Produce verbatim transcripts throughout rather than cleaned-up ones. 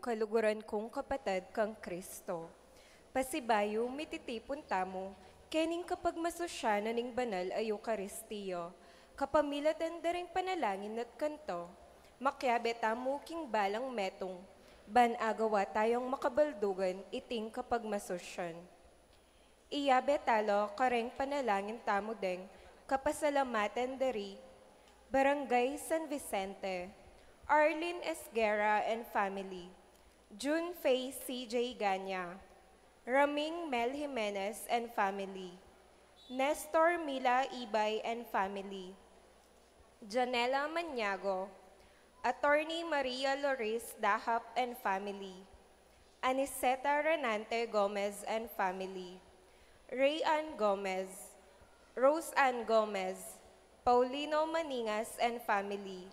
Kaluguran kung kapatad kang Kristo. Pasibayu, mititipun tamu, kening kapagmasusyan na ning banal a Eukaristia, kapamilatan da ring panalangin at kanta, makiabe tamu king balang metung, ban agawa tayung makabaldugan iting kapagmasusyan. Iyabe tala kareng panalangin tamu deng kapasalamatan dari Barangay San Vicente, Arlene Esguerra and family, Jun Faye C J Ganya, Raming Mel Jimenez and family, Nestor Mila Ibay and family, Janela Maniago, Attorney Maria Loris Dahap and family, Aniceta Renante Gomez and family, Ray Ann Gomez, Rose Ann Gomez, Paulino Maningas and family,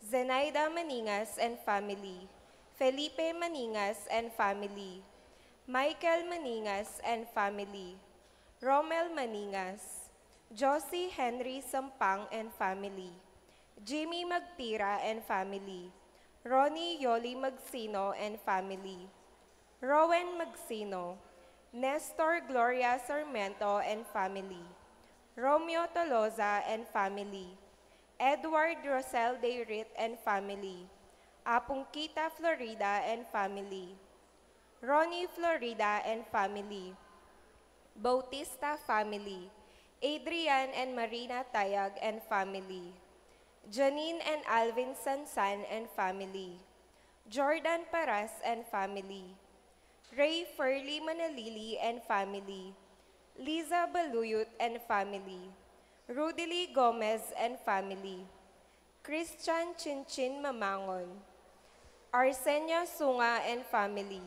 Zenaida Maningas and family, Felipe Maningas and family, Michael Maningas and family, Romel Maningas, Josie Henry Sampang and family, Jimmy Magtira and family, Ronnie Yoli Magsino and family, Rowen Magsino, Nestor Gloria Sarmiento and family, Romeo Tolosa and family, Edward Rosel Dayrit and family, Apung Kita Florida and family, Ronnie Florida and family, Bautista family, Adrian and Marina Tayag and family, Janine and Alvin Sansan and family, Jordan Paras and family, Ray Furley Manalili and family, Liza Baluyut and family, Rudily Gomez and family, Christian Chinchin Mamangon, Arsenia Sunga and family,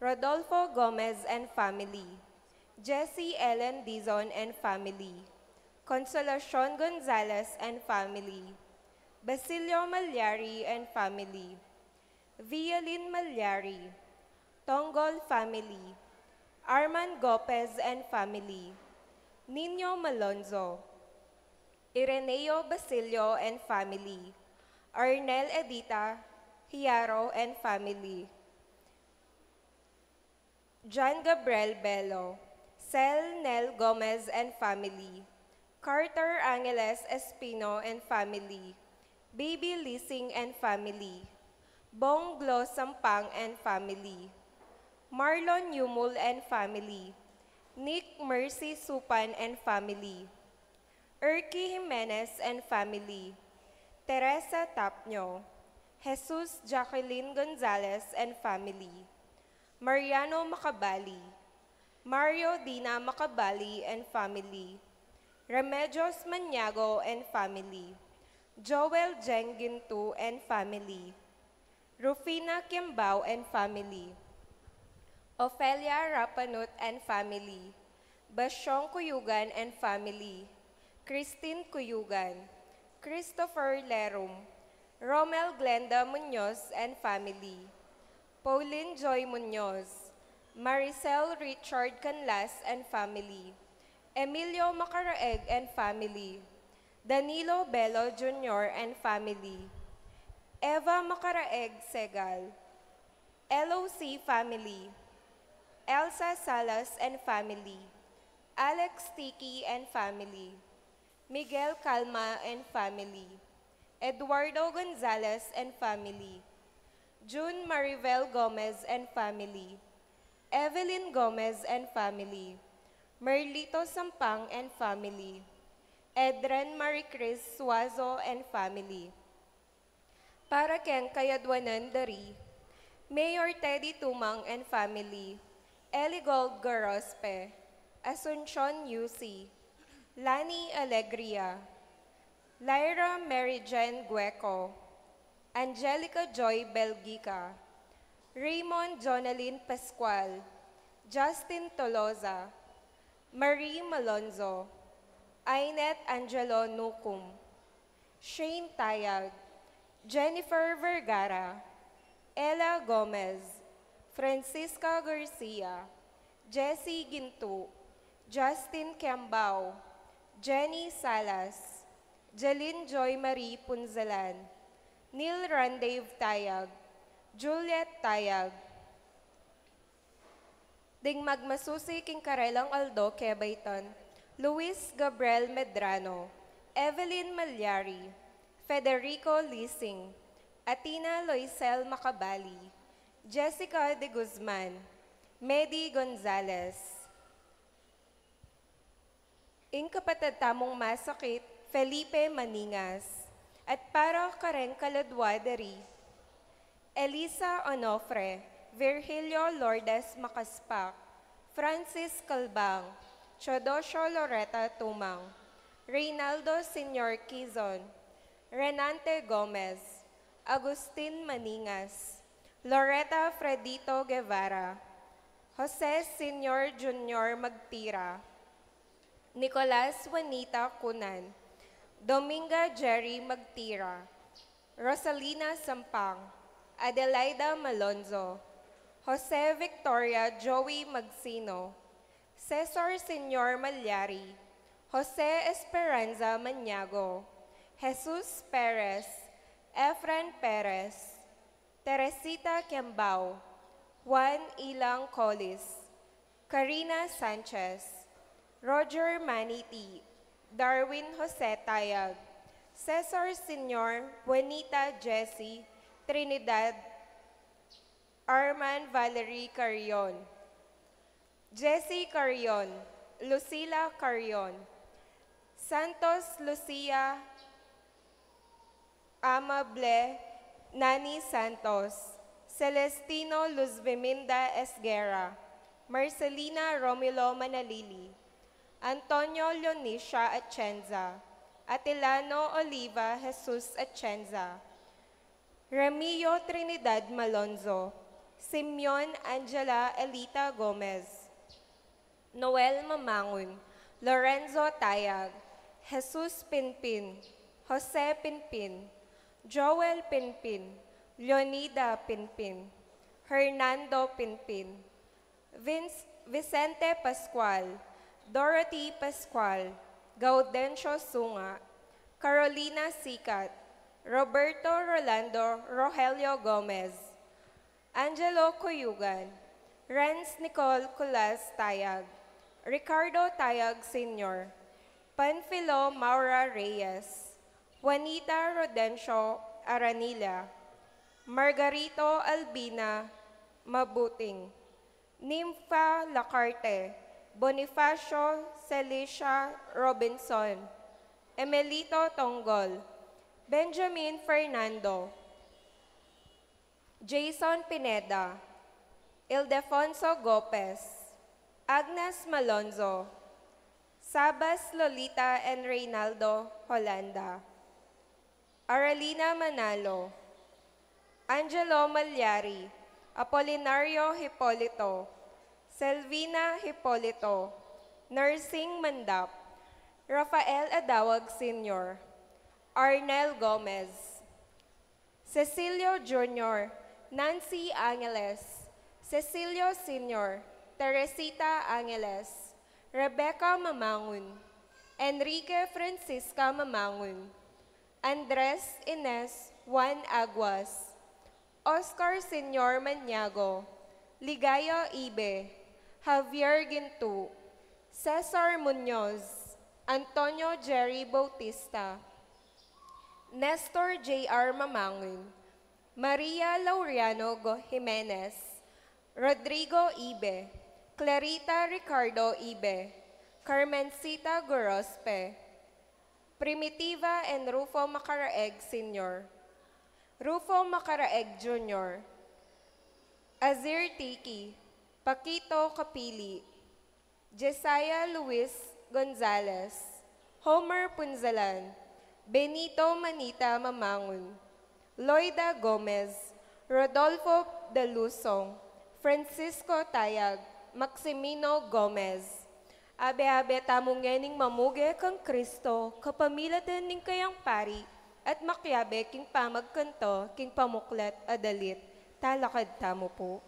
Rodolfo Gomez and family, Jessie Ellen Dizon and family, Consolacion Gonzalez and family, Basilio Malyari and family, Vialin Malyari, Tonggol family, Arman Gopez and family, Nino Malonzo, Ireneo Basilio and family, Arnel Edita Hiaro and family, John Gabriel Bello, Sel Nel Gomez and family, Carter Angeles Espino and family, Baby Lising and family, Bong Glo Sampang and family, Marlon Yumul and family, Nick Mercy Supan and family, Erky Jimenez and family, Teresa Tapño, Jesus Jacqueline Gonzalez and family, Mariano Macabali, Mario Dina Macabali and family, Remedios Maniago and family, Joel Jeng Gintu and family, Rufina Kimbao and family, Ofelia Rapanut and family, Basyong Cuyugan and family, Christine Cuyugan, Christopher Lerum, Romel Glenda Muñoz and family, Pauline Joy Muñoz, Maricel Richard Canlas and family, Emilio Macaraeg and family, Danilo Bello Junior and family, Eva Macaraeg Segal, L O C family, Elsa Salas and family, Alex Tiki and family, Miguel Calma and family, Eduardo Gonzalez and family, June Maribel Gomez and family, Evelyn Gomez and family, Merlito Sampang and family, Edren Maricris Suazo and family. Para keng kayadwanan dari, Mayor Teddy Tumang and family, Eligold Gorospe, Asuncion U C, Lani Alegria, Lyra Mary Jane Gueco, Angelica Joy Belgica, Raymond Jonalyn Pascual, Justin Tolosa, Marie Malonzo, Ainet Angelo Nucum, Shane Tayag, Jennifer Vergara, Ella Gomez, Francisca Garcia, Jessie Gintu, Justin Kiambao, Jenny Salas, Jeline Joy Marie Punzalan, Neil Randave Tayag, Juliet Tayag. Ding magmasusi king karelang aldo kebaitan, Luis Gabriel Medrano, Evelyn Malyari, Federico Lising, Athena Loisel Macabali, Jessica de Guzman, Medi Gonzalez. Ing kapatad tamung masakit, Felipe Maningas, at para kareng kaladwa da ri, Elisa Onofre, Virgilio Lourdes Macaspac, Francis Calbang, Teodosio Loreta Tumang, Reynaldo Senior Quizon, Renante Gomez, Agustin Maningas, Loreta Fredito Guevara, Jose Senior Junior Magtira, Nicolas Juanita Cunan, Dominga Jerry Magtira, Rosalina Sampang, Adelaida Malonzo, Jose Victoria Joey Magsino, Cesar Senior Malyari, Jose Esperanza Maniago, Jesus Perez, Efren Perez, Teresita Kiambao, Juan Ilang Collis, Karina Sanchez, Roger Maniti, Darwin Jose Tayag, Cesar Senior, Juanita Jessie, Trinidad, Arman Valerie Carrion, Jessie Carrion, Lucila Carrion, Santos Lucia, Amable Nani Santos, Celestino Luzviminda Esguerra, Marcelina Romulo Manalili, Antonio Leonicia Atienza, Atilano Oliva Jesus Atienza, Remio Trinidad Malonzo, Simeon Angela Elita Gomez, Noel Mamangun, Lorenzo Tayag, Jesus Pinpin, Jose Pinpin, Joel Pinpin, Leonida Pinpin, Hernando Pinpin, Vince, Vicente Pascual, Dorothy Pascual, Gaudencio Sunga, Carolina Sicat, Roberto Rolando Rogelio Gomez, Angelo Cuyugan, Renz Nicole Culas Tayag, Ricardo Tayag Senior, Panfilo Maura Reyes, Juanita Rodencio Aranilla, Margarito Albina Mabuting, Nympha Lacarte, Bonifacio Celicia Robinson, Emelito Tonggol, Benjamin Fernando, Jason Pineda, Ildefonso Gopez, Agnes Malonzo, Sabas Lolita and Reynaldo Holanda, Aralina Manalo, Angelo Malyari, Apolinario Hipolito, Selvina Hipolito, Nursing Mandap, Rafael Adawag Senior, Arnel Gomez, Cecilio Junior, Nancy Angeles, Cecilio Senior, Teresita Angeles, Rebecca Mamangun, Enrique Francisca Mamangun, Andres Ines Juan Aguas, Oscar Senior Maniago, Ligaya Ibe, Javier Gintu, Cesar Muñoz, Antonio Jerry Bautista, Nestor J R Mamangun, Maria Laureano Go Jimenez, Rodrigo Ibe, Clarita Ricardo Ibe, Carmencita Gorospe, Primitiva and Rufo Macaraeg Senior, Rufo Macaraeg Junior, Azir Tiki, Paquito Capili, Jesiah Luis Gonzalez, Homer Punzalan, Benito Manita Mamangun, Loida Gomez, Rodolfo Dalusong, Francisco Tayag, Maximino Gomez. Abe-abe tamu ngening mamuge kang Kristo, kapamilatan ning kayang pari, at makiabe king pamagkanto, king pamuklat a dalit. Talakad tamu pu.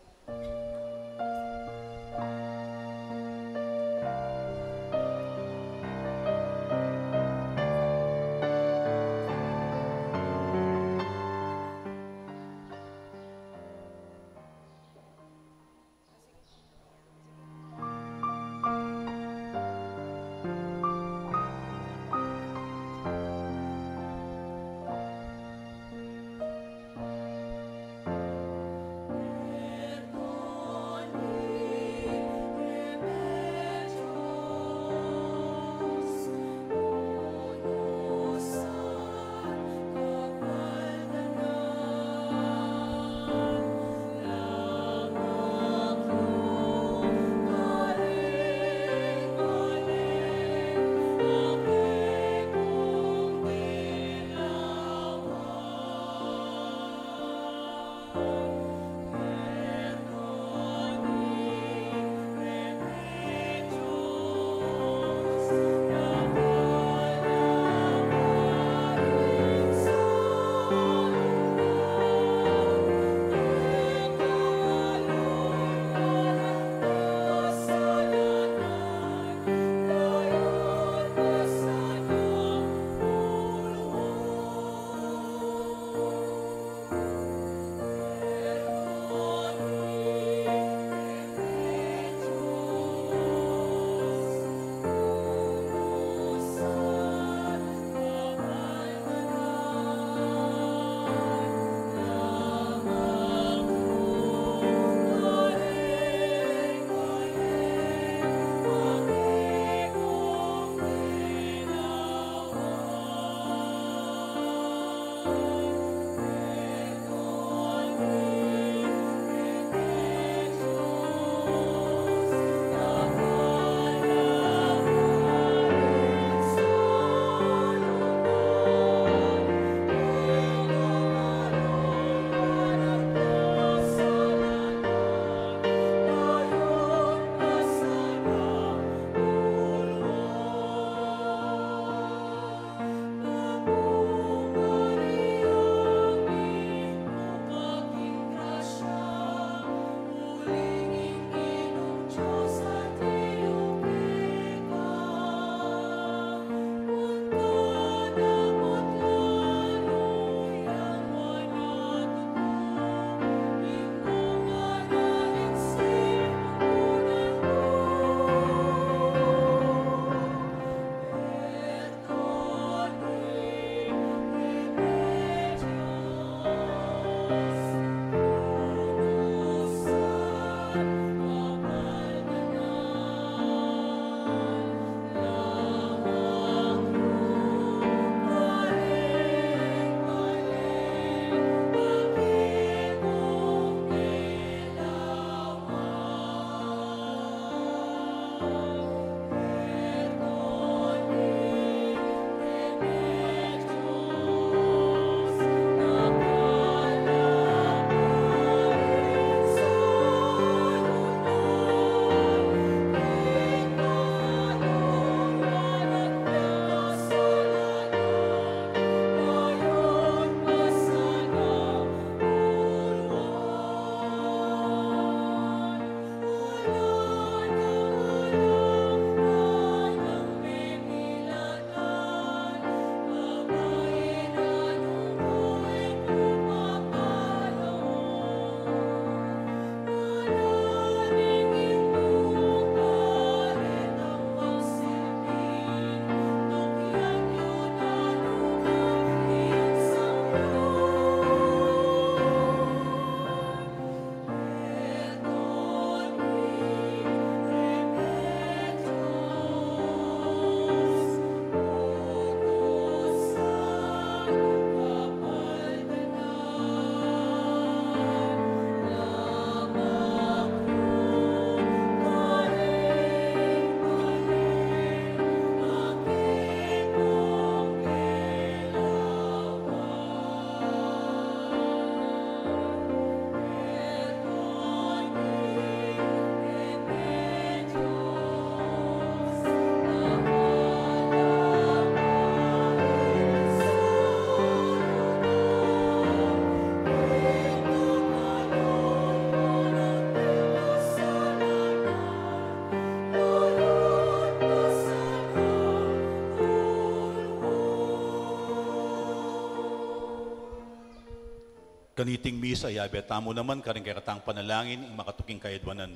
Kaniting misa, yabe tamu naman karing kekatang panalangin ing makatuking kayadwanan.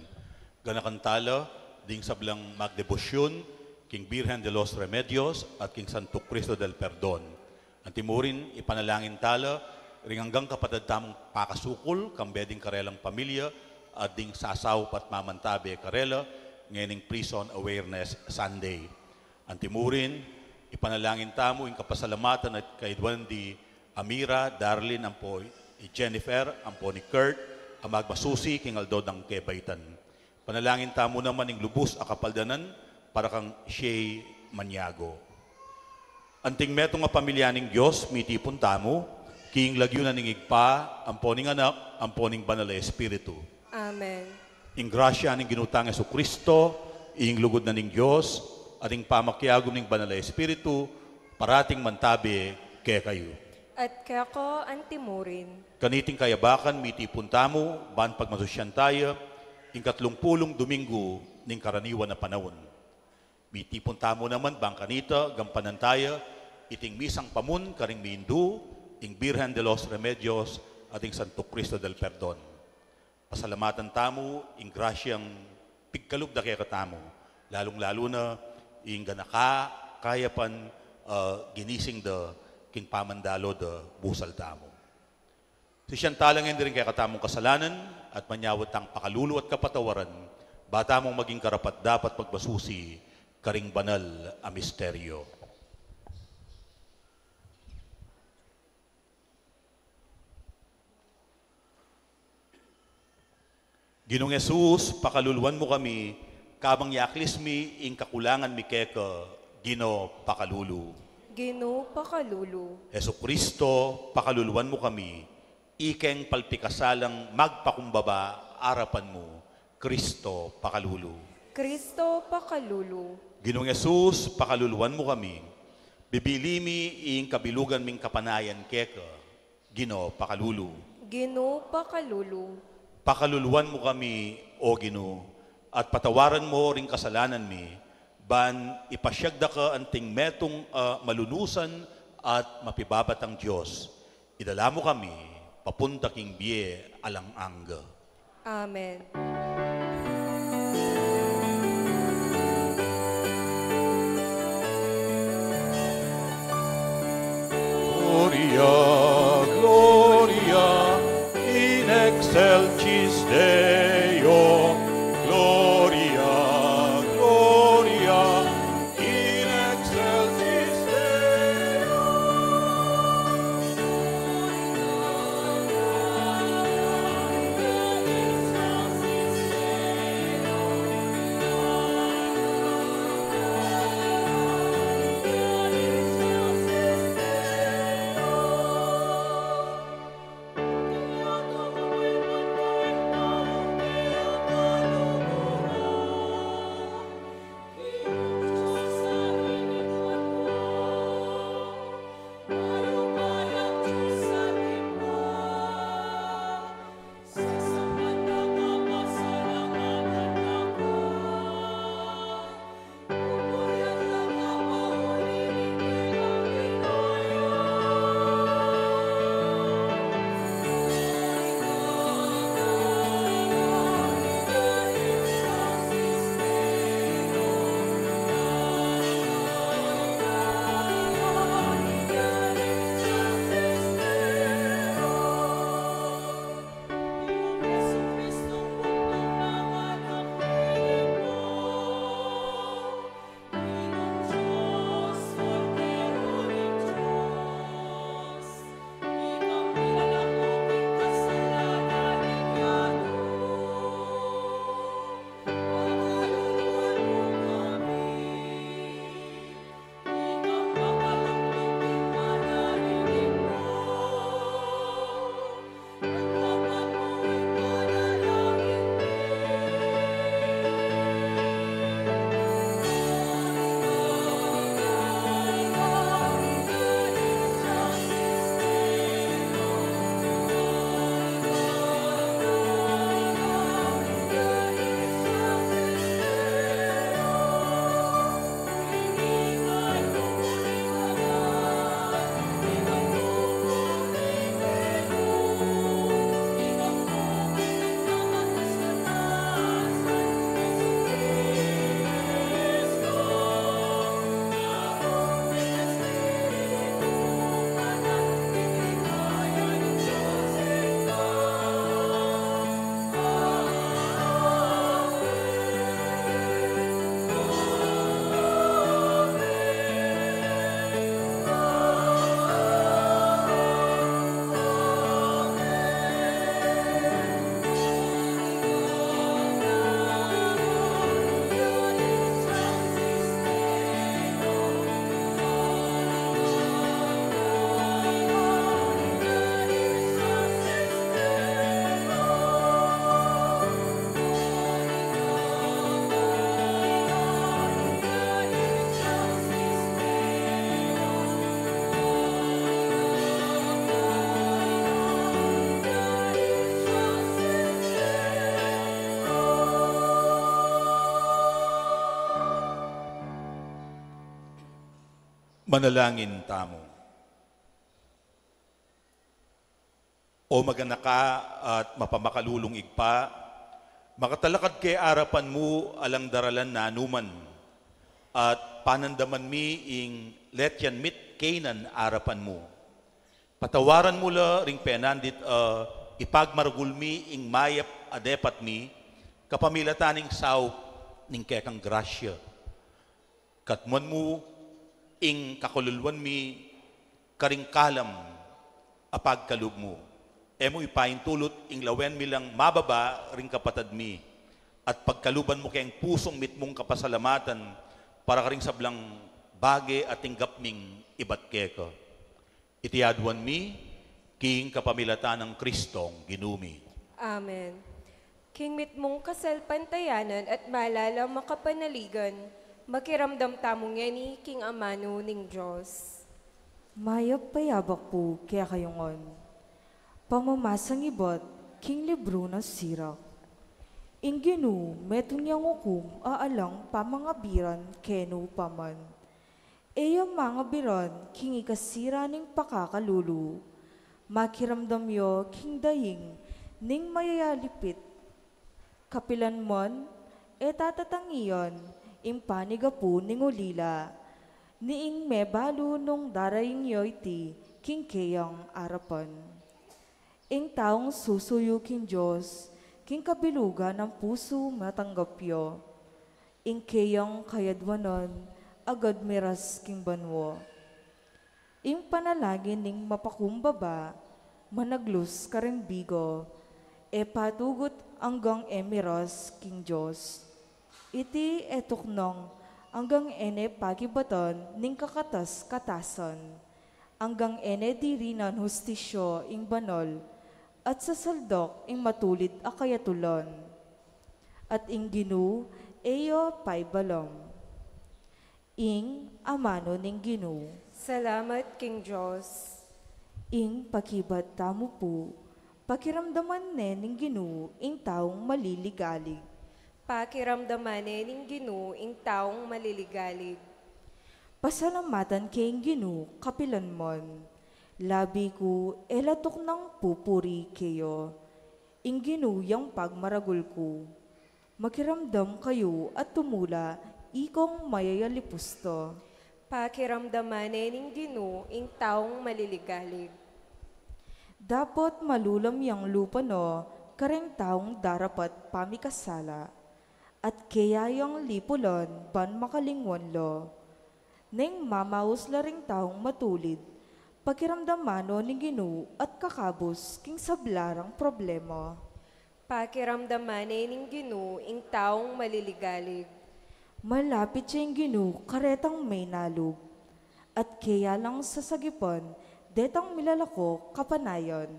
Ganakan tala ding sablang magdebosyun king Birhen de los Remedios at king Santo Cristo del Perdon. Antimurin, ipanalangin tala ring anggang kapatad tamung pakasukul, kambe ding karelang pamilya, at ding sasaup at mamantabe karela ngening Prison Awareness Sunday. Antimurin, ipanalangin tamu ing kapasalamatan at kayadwanan di Amira, Darlene, ampo i Jennifer, ampo ni Kurt, a magmasusi king aldo dang kebaitan. Panalangin tamu naman ing lubus a kapaldanan para kang Shay Maniago. Anting metung a pamilya ning Dios, mitipun tamu king lagyu na ning Ibpa, ampo ning Anak, ampo ning Banal a Espiritu. Amen. Ing grasya ning Ginu tang Jesucristo, ing lugud na ning Dios, at ing pamakiagum ning Banal a Espiritu, parating mantabe kekayu. At keka antimurin. Kaniting kayabakan, mitipun tamu ban pagmasusyan taya ing katlung pulung Domingo ning karaniwan a panaun. Mitipun tamu naman ban kanita gampanan taya iting misang pamun karing mindu, ing Birhen de los Remedios at ing Santo Cristo del Perdon. Pasalamatan tamu ing grasyang pigkalub da kekatamu, lalung-lalu na ing ganaka, kayapan, ah, ginising da king pamandalo da busal tamu. Sisian tala ngendi ring kekatamung kasalanan at manyawad tang pakalulu at kapatawaran, ba tamung maging karapat-dapat magmasusi karing banal a misteryo. Ginung Jesus, pakaluluan mu kami, kabang yaklis mi ing kakulangan mi keka, Ginu, pakalulu. Ginu, pakalulu. Jesucristo, pakaluluan mu kami, ikeng palpikasalang magpakumbaba arapan mu, Cristo, pakalulu. Cristo, pakalulu. Ginung Jesus, pakaluluan mu kami, bibili mi ing kabilugan ming kapanayan keka, Ginu, pakalulu. Ginu, pakalulu. Pakaluluan mu kami, O Ginu, at patawaran mu ring kasalanan mi, ban ipasiag da ka anting metung a malunusan at mapibabatang Dios. Idala mu kami papunta king bie alang angga. Amen. Gloria, Gloria in excelsis Deo. Gloria, Gloria in excelsis Deo. Manalangin tamu. O maganaka at mapamakalulung Ibpa, makatalakad ke arapan mu alang daralan nanu man, at panandaman mi ing letyan mit kainan arapan mu. Patawaran mu la ring penandit a ipagmaragul mi ing mayap a depat mi, kapamilatan ning saup ning kekang grasya. Katmuan mu ing kakaluluan mi karing kalam a pagkalub mu. E mu ipaintulut ing lawen mi lang mababa ring kapatad mi, at pagkaluban mu keng pusung mitmung kapasalamatan para karing sablang bage a tinggap ming ibat keka. Iti aduan mi king kapamilatan nang Kristong Ginu mi. Amen. King mitmung kasalpantayanan at malalam a kapanaligan, makiramdam tamu ngeni king amanu ning Dios. Mayap a yabak pu kekayu ngan. Pamamasang ibat king libru nang Sirak. Ing Ginu metung yang ukum a alang pamangabiran kenu pa man. E ya mangabiran king ikasira ning pakakalulu. Makiramdam ya king daing ning mayayalipit. Kapilan man, e tatatangian ing panigapu ning ulila, ni ing mebalu nung daraing ya iti king keyang arapan. Ing taung susuyu king Dios, king kabilugan nang pusu matanggap ya. Ing keyang kayadwanan, agad miras king banua. Ing panalangin ning mapakumbaba, managlus karing bigo, e patugut anggang e miras king Dios. Iti e tuknang anggang e ne pakibatan ning kakatas-katasan, anggang e ne dirinan hustisya ing banal, at sasalduk ing matulid a kayatulan. At ing Ginu e ya paibalam. Ing amanu ning Ginu. Salamat king Dios. Ing pakibat tamu pu, pakiramdaman ne ning Ginu ing taung maliligalig. Pakiramdaman ne ning Ginu ing taung maliligalig. Pasalamatan ke ing Ginu kapilan man. Labi ku e la tuknang pupuri keya. Ing Ginu yang pagmaragul ku. Makiramdam kayu at tumula, ikong mayayalipusta. Pakiramdaman ne ning Ginu ing taung maliligalig. Dapot malulam yang lupa no kareng taung darapat pamikasala, at keya yang lipulan ban makalingwan la. Neng mamaus la ring taung matulid, pakiramdaman no ning Ginu at kakabus king sabla rang problema. Pakiramdaman ne ning Ginu ing taung maliligalig. Malapit ya ing Ginu karetang menalub, at keya lang sasagipan detang milalako kapanayan.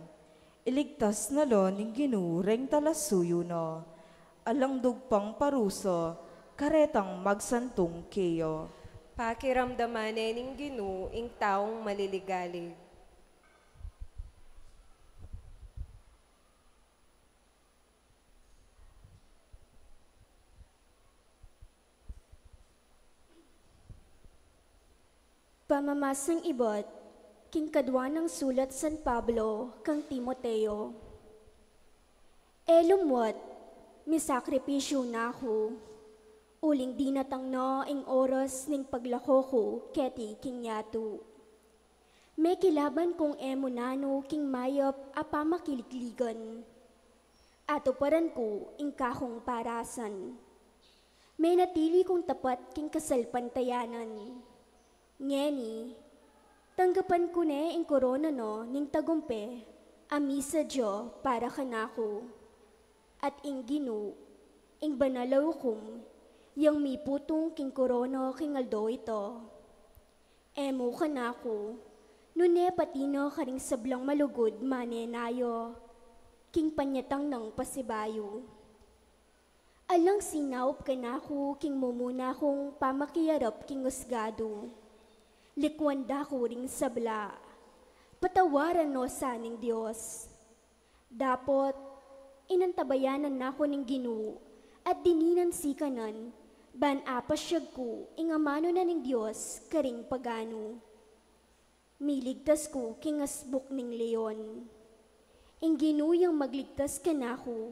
Iligtas na la ning Ginu reng talasuyu na. Alang dugpang parusa karetang magsantung keya. Pakiramdaman ne ning Ginu ing taung maliligalig. Pamamasang ibat king kadwa nang sulat San Pablo kang Timoteo. E lumwat, misakripisyu na ku, uling dinatang na ing oras ning paglako ku keti king yatu. Mekilaban kung e mu nanu king mayap a pamakiligaligan. Atuparan ku ing kakung parasan. Menatili kung tapat king kasalpantayanan. Ngeni, tanggapan ku ne ing korona no ning tagumpe a misadya para kanaku. At ing Ginu, ing banal a ukum, yang miputung king korona king aldo ita. E mu kanaku, nune pati na karing sablang malugud manenaya king panyatang nang pasibayu. Alang sinaup kanaku king mumuna kung pamakiarap king usgadu. Likwan da ku ring sabla. Patawaran no sa ning Dios. Dapot, inantabayanan na ku ning Ginu, at dininan sikanan, ban apasyag ku ing amanu na ning Dios karing paganu. Miligtas ku king asbuk ning leon. Ing Ginu yang magligtas kanaku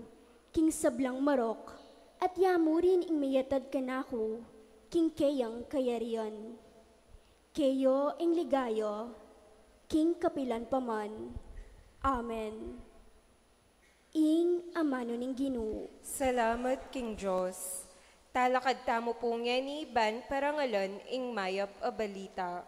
king sablang marok, at ya mu rin ing miyatad kanaku king keyang kayarian. Keya ing ligaya king kapilan pa man. Amen. Ing amanu ning Ginu. Salamat king Dios. Talakad tamu pu ngeni ban parangalan ing mayap a balita.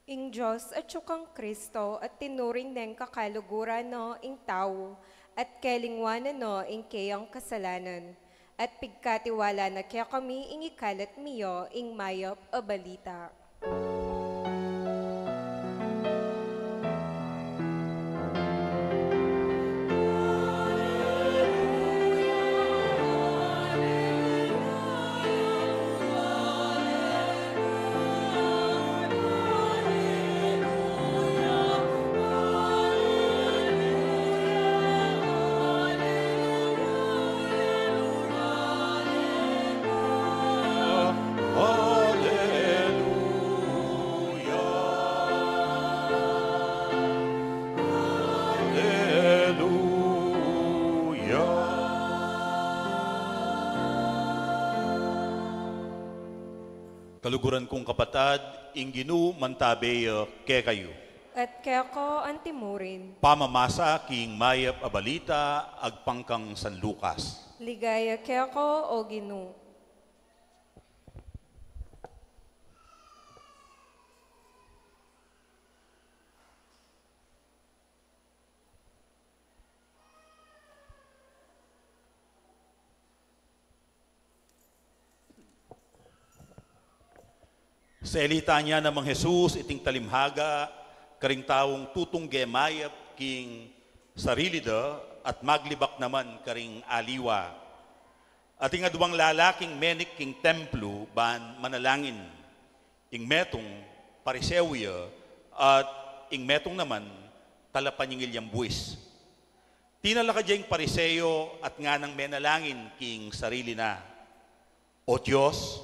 Ing Dios atyu kang Kristo at tinuring neng kakaluguran na ing tau, at kelingwanan na ing keyang kasalanan, at pigkatiwala na kekami ing ikalat mi ya ing mayap a balita. Aleluya. Aleluya. Kaluguran kung kapatad, ing Ginu mantabe ya kekayu. At keka antimurin. Pamamasa king mayap a balita agpang kang San Lucas. Ligaya keka, O Ginu. Selita na namang Jesus iting talimhaga karing taung tutungge mayap king sarili da at maglibak naman karing aliwa. At ing aduang lalaking menik king templo ban manalangin, ing metung Pariseo ya, at ing metung naman talapanyingil yang buis. Tinalakad ya ing Pariseo at nganang menalangin king sarili na, "O Dios,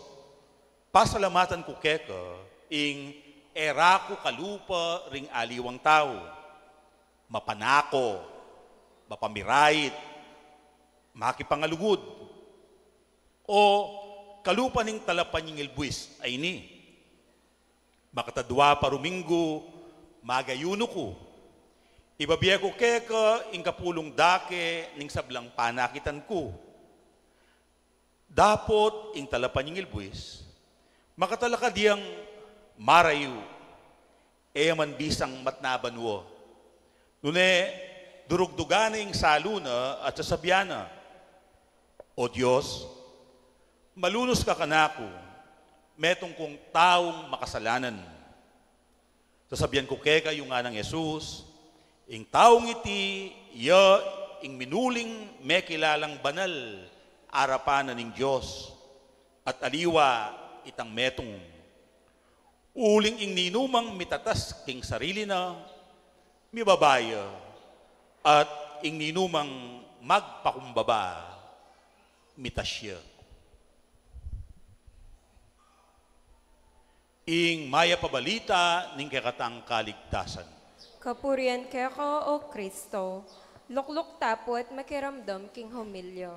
pasalamatan ku keka ing e ra ku kalupa ring aliwang tau, mapanako, mapamirait, makipangalugud, o kalupa ning talapanyingil buis a ini. Makatadua pa ruminggu, magayunu ku. Ibabie ku keka ing kapulung dake ning sablang panakitan ku." Dapot ing talapanyingil buis, makatalakad yang marayu, e ya man bisang matna banua. Nune, durugdugan na ing salu na at sasabian na, "O Dios, malunus ka kanaku, metung kung taung makasalanan." Sasabian ku kekayu, nganang Jesus, ing taung iti ya ing minuling mekilalang banal arapan na ning Dios, at aliwa itang metung. Uling ing ninumang mitatas king sarili na, mibaba ya, at ing ninumang magpakumbaba, mitas ya. Ing mayap a balita ning kekatang kaligtasan. Kapurian keka, O Kristo. Lukluk ta pu at makiramdam king homilya.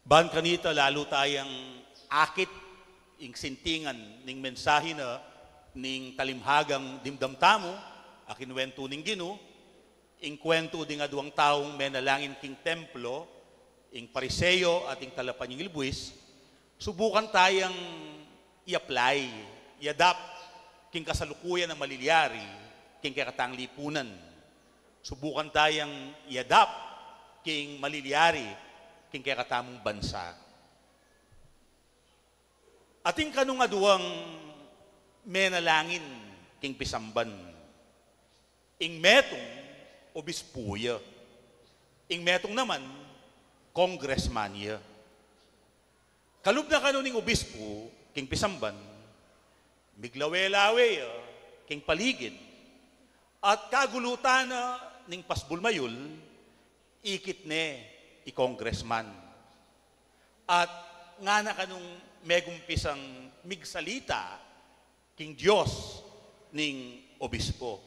Ban kanita lalu tayang akit ing sintingan ning mensahe na ning talimhagang dimdam tamu, a kinuwentu ning Ginu, ing kuwentu ding aduang taung menalangin king templo, ing Pariseo at ing talapanyingil buis, subukan tayang i-apply, i-adapt king kasalukuyan a malilyari king kekatang lipunan. Subukan tayang i-adapt king malilyari king kekatamung bansa. Atin kanung aduang menalangin king pisamban. Ing metung, obispu ya. Ing metung naman, congressman ya. Kalub na kanu ning obispu king pisamban, miglawe-lawe ya king paligid, at kagulutan na ning pasbul mayul, ikit ne i congressman. At ngana kanung megumpisang migsalita king Dios ning obispo.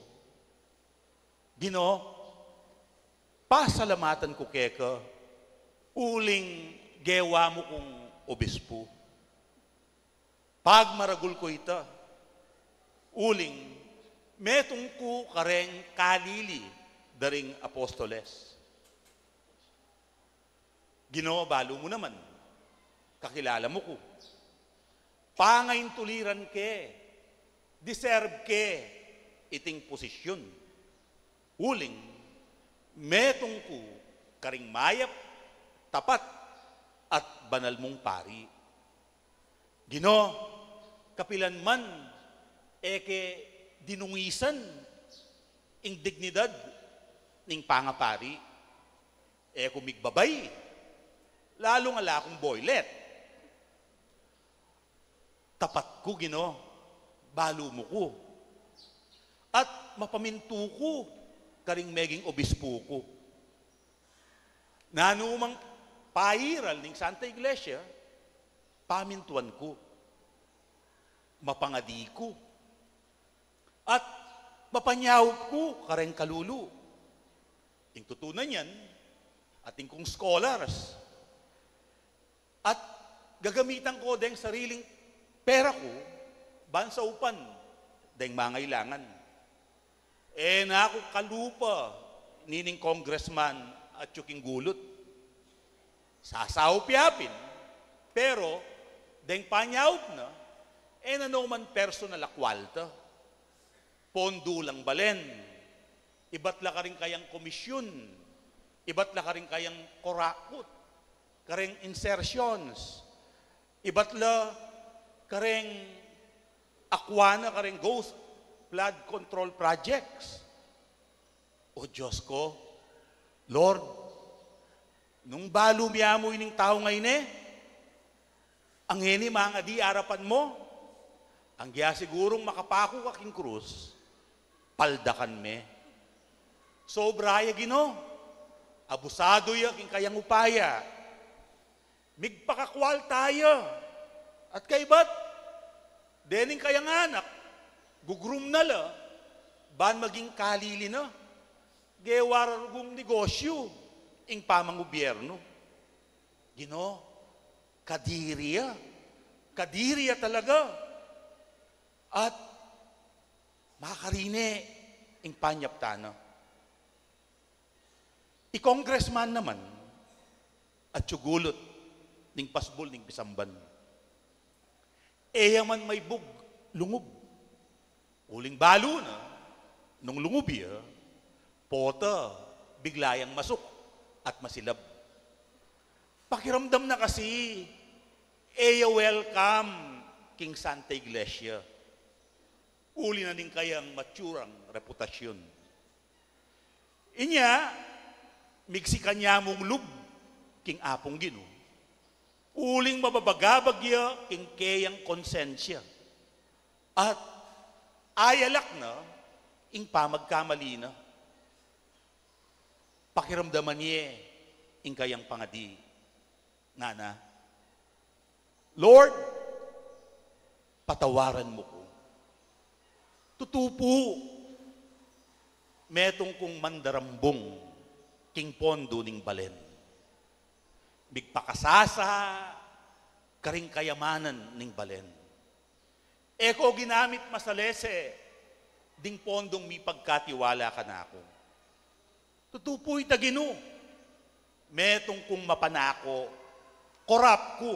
Ginu, pasalamatan ku keka, uling gewa mu kung obispu. Pagmaragul ku ita, uling metung ku kareng kalili da ring apostoles. Ginu, balu mu naman, kakilala mu ku. Pangaintuliran ke, deserve ke iting posisyun. Uling, metung ku karing mayap, tapat, at banal mung pari. Ginu, kapilan man e ke dinungisan ing dignidad ning pangapari. E ku migbabay, lalu nga ala kung boylet. Tapat ku, Ginu, balu mu ku. At mapamintu ku karing meging obispu ku. Nanumang pairal ning Santa Iglesia, pamintuan ku, mapangadi ku, at mapanyaup ku kareng kalulu. Ing tutunan yan, atin kung scholars, at gagamitan ku deng sariling pera ku ban saupan deng mangailangan. E na ku kalupa nining congressman at yu king gulut. Sasaup ya pin, pero deng panyaup na, e na noman personal a kwalta. Pondu lang balen, ibat la karing kayang komisyun, ibat la karing kayang kurakut, kareng insertions, ibat la kareng akwa na kareng ghost flood control projects. O Dios ku, Lord, nung balu mi mu ining tau ngeni, ngeni mangadi arapan mu, anggya sigurung makapaku ka king krus, paldakan me. Sobra ya, Ginu, abusadu ya king kayang upaya. Migpakakwalta ya. At kaybat, dening kayang anak, gugrum na la, ban maging kalili na. Gewa ra rugung negosyu ing pamangubyernu. Ginu, kadiri ya. Kadiri ya talaga. At makarine ing panyaptan na. I congressman naman, atyu gulut ning pasbul ning pisamban. E ya man maibug lungub. Uling balu na, nung lungub ya, pota, bigla yang masuk at masilab. Pakiramdam na kasi, e ya welcome king Santa Iglesia. Uli na ning kayang matsurang reputasyun. Inya, Migsikan ya mung lub king Apung Ginu, uling mababagabag ya king keyang konsensya, at ayalak na ing pamagkamali na. Pakiramdaman ye ing kayang pangadi, ngana, "Lord, patawaran mu ku. Tutu pu, metung kung mandarambung king pondo ning balen. Migpakasasa karing kayamanan ning balen. E ku ginamit masalese ding pondong mipagkatiwala kanaku. Tutu pu ita, Ginu, metung kung mapanako, korap ku.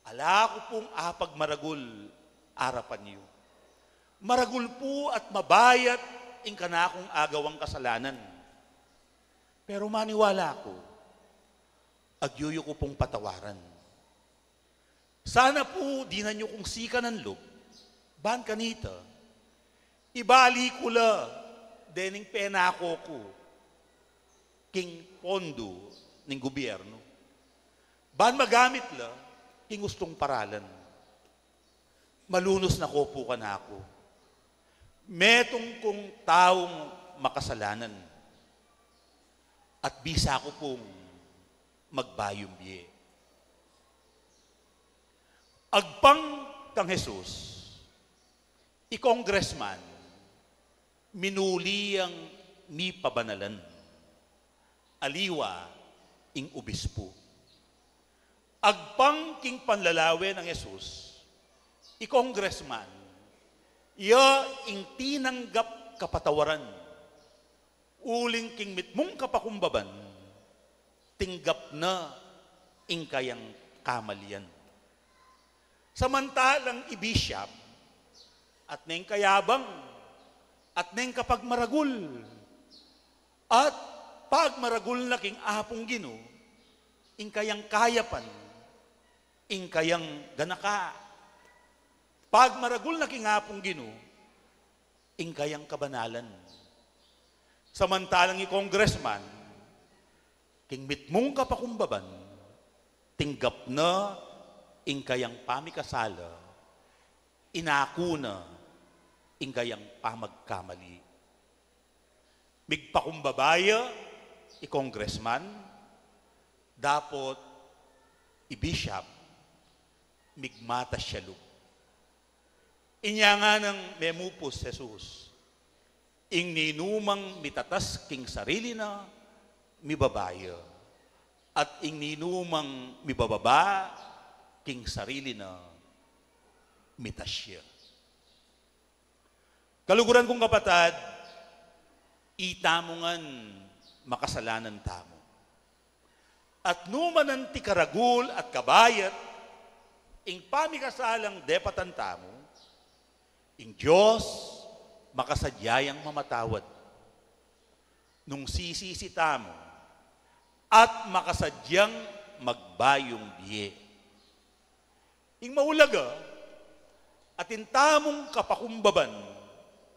Ala ku pung apagmaragul arapan yu. Maragul pu at mabayat ing kanakung agawang kasalanan. Pero maniwala ku, agyu yu ku pung patawaran. Sana pu dinan yu kung sikanan lub, ban kanita, ibalik ku la dening penako ku king pondo ning gubyernu, ban magamit la king ustung paralan. Malunus na ko pu kanaku. Metung kung taung makasalanan, at bisa ku pung magbayung bie." Agpang kang Jesus, i congressman minuli yang mipabanalan, aliwa ing obispu. Agpang king panlalawe nang Jesus, i congressman, iya ing tinanggap kapatawaran, uling king mitmung kapakumbaban, tinggap na ing kayang kamalian. Samantalang i bishop, at neng kayabang, at neng kapagmaragul, at pagmaragul na king Apung Ginu, ing kayang kayapan, ing kayang ganaka. Pagmaragul na king Apung Ginu, ing kayang kabanalan. Samantalang i congressman, king mitmung kapakumbaban, tinggap na ing kayang pamikasala, inaku na ing kayang pamagkamali. Migpakumbaba ya i congressman, dapot i bishop, migmatas ya lub. Inya nganang memupus Jesus, ing ninumang mitatas king sarili na, mibaba ya, at ing ninumang mibababa king sarili na, mitas ya. Kaluguran kung kapatad, itamu ngan makasalanan tamu. At nu man anti karagul at kabayat ing pamikasalang depatan tamu, ing Dios makasadya yang mamatawad nung sisisi tamu, at makasadyang magbayung bie. Ing maulaga, atin tamung kapakumbaban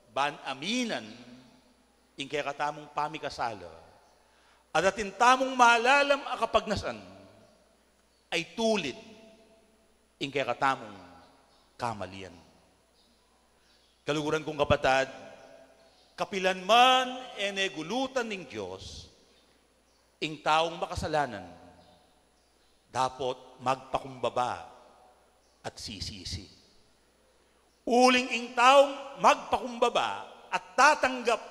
ban aminan ing kekatamung pamikasala, at atin tamung malalam a kapagnasan a itulid ing kekatamung kamalian. Kaluguran kung kapatad, kapilan man e ne gulutan ning Dios ing taung makasalanan, dapot magpakumbaba at sisisi. Uling ing taung magpakumbaba at tatanggap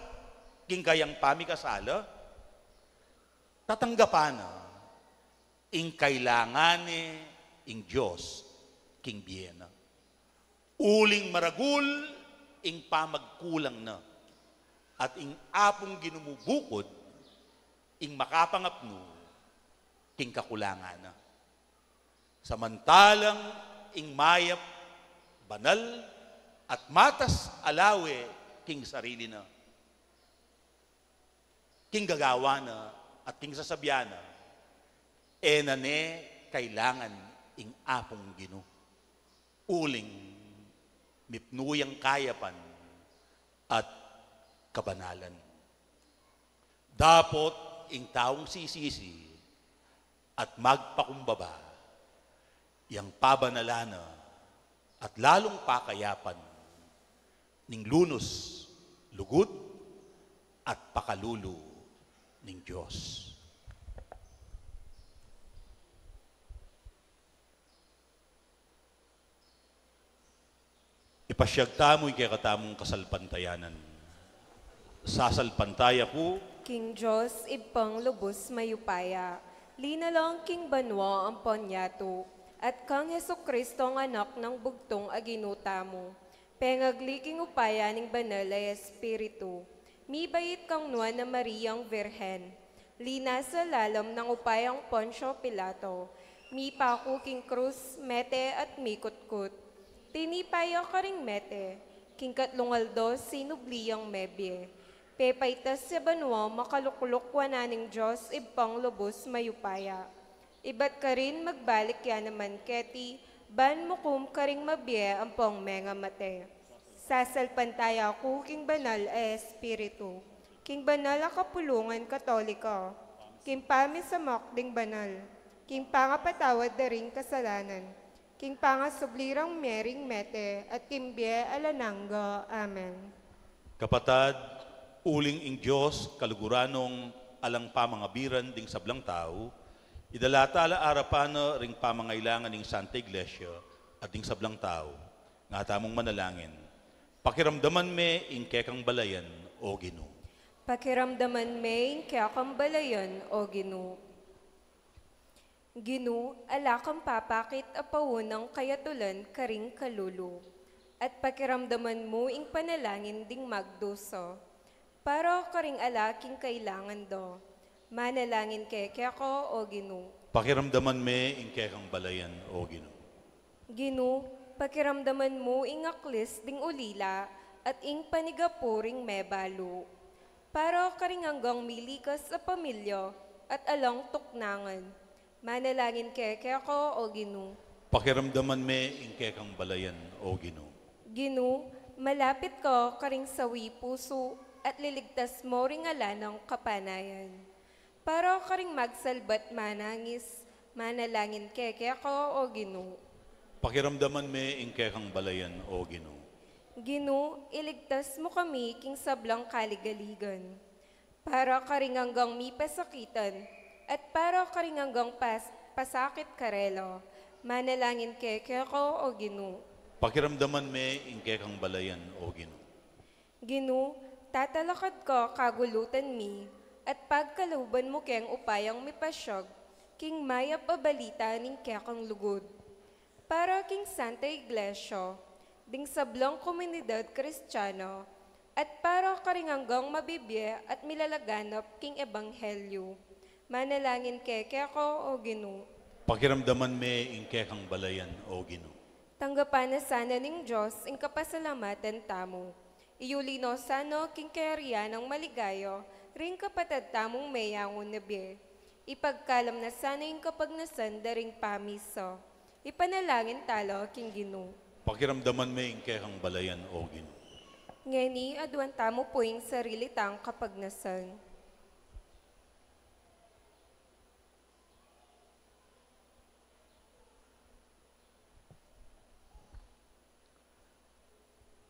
king kayang pamikasala, tatanggapan na ing kailangan ne ing Dios king bie na. Uling maragul ing pamagkulang na, at ing Apung Ginu mu bukud ing makapangapnu king kakulangan na. Samantalang ing mayap, banal, at matas a lawe king sarili na, king gagawan na, at king sasabian na, e na ne kailangan ing Apung Ginu. Uling mipnu yang kayapan at kabanalan. Dapot Ing taung sisisi at magpakumbaba, yang pabanalan na at lalung pakayapan ning lunus, lugud, at pakalulu ning Dios. Ipasyag tamu ing kekatamung kasalpantayanan. Sasalpantaya ku king Dios, Ibpang lubus mayupaya, linalang king banua ampon yatu, at kang Jesucristo, a Anak nang bugtung a Ginu tamu, pengagli king upaya ning Banal a Espiritu, mibait kang Nuan a Mariang Virgen, linasa lalam nang upayang Poncio Pilato, mipaku king krus, mete at mikutkut. Tinipa ya karing mete, king katlung aldo sinubli yang mebie. Pepaitas ya banua makalukluk wanan ning Dios Ibpang lubus mayupaya. Ibat karin magbalik ya naman keti, ban mukum karing mabie ampong mengamate. Sasalpantaya ku king Banal a Espiritu, king banal a kapulungan Katolika, king pamisamak ding banal, king pangapatawad da ring kasalanan, king pangasubli rang mie ring mete, at king bie alang angga. Amen. Kapatad, uling ing Dios kaluguran nong alang pamangabiran ding sablang tau, idala tala arapan na ring pamangailangan ning Santa Iglesia at ding sablang tau. Nga tamung manalangin. Pakiramdaman me ing kekang balayan, O Ginu. Pakiramdaman me ing kekang balayan, O Ginu. Ginu, ala kang papakit a paunang kayatulan karing kalulu, at pakiramdaman mu ing panalangin ding magdusa. Para karing ala king kailangan da, manalangin ke keka, O Ginu. Pakiramdaman me ing kekang balayan, O Ginu. Ginu, pakiramdaman mu ing aklis ding ulila at ing panigapu ring mebalu. Para karing anggang milikas a pamilya at alang tuknangan, manalangin ke keka, O Ginu. Pakiramdaman me ing kekang balayan, O Ginu. Ginu, malapit ka karing sawi pusu at liligtas mo ring ala nang kapanayan. Para karing magsalbat manangis, manalangin ke keka, O Ginu. Pakiramdaman me ing kekang balayan, O Ginu. Ginu, iligtas mu kami king sablang kaligaligan. Para karing anggang mipasakitan, at para karing anggang pas-, pasakit karela, manalangin ke keka, O Ginu. Pakiramdaman me ing kekang balayan, O Ginu. Ginu, tatalakad ka kagulutan mi, at pagkaluban mu keng upayang mipasyag king mayap a balita ning kekang lugud. Para king Santa Iglesia, ding sablang komunidad Kristiana, at para karing anggang mabibie at milalaganap king ebanghelyu, manalangin ke keka, O Ginu. Pakiramdaman me ing kekang balayan, O Ginu. Tanggapan na sana ning Dios ing kapasalamatan tamu. Iyuli no sana king kayarian nang maligaya ring kapatad tamung meyangu na bie. Ipagkalam na sana ing kapagnasan da ring pamisa. Ipanalangin tala king Ginu. Pakiramdaman me ing kekang balayan, O Ginu. Ngeni, aduan tamu pu ing sarili tang kapagnasan.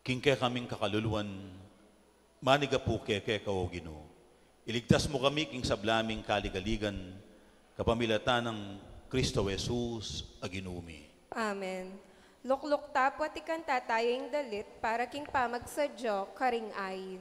King kekaming kakaluluan, manigapu ke keka, O Ginu. Iligtas mu kami king sabla ming kaligaligan, kapamilatan nang Kristo Jesus a Ginu mi. Amen. Lukluk ta pu at ikanta taya ing dalit para king pamagsadya karing ain.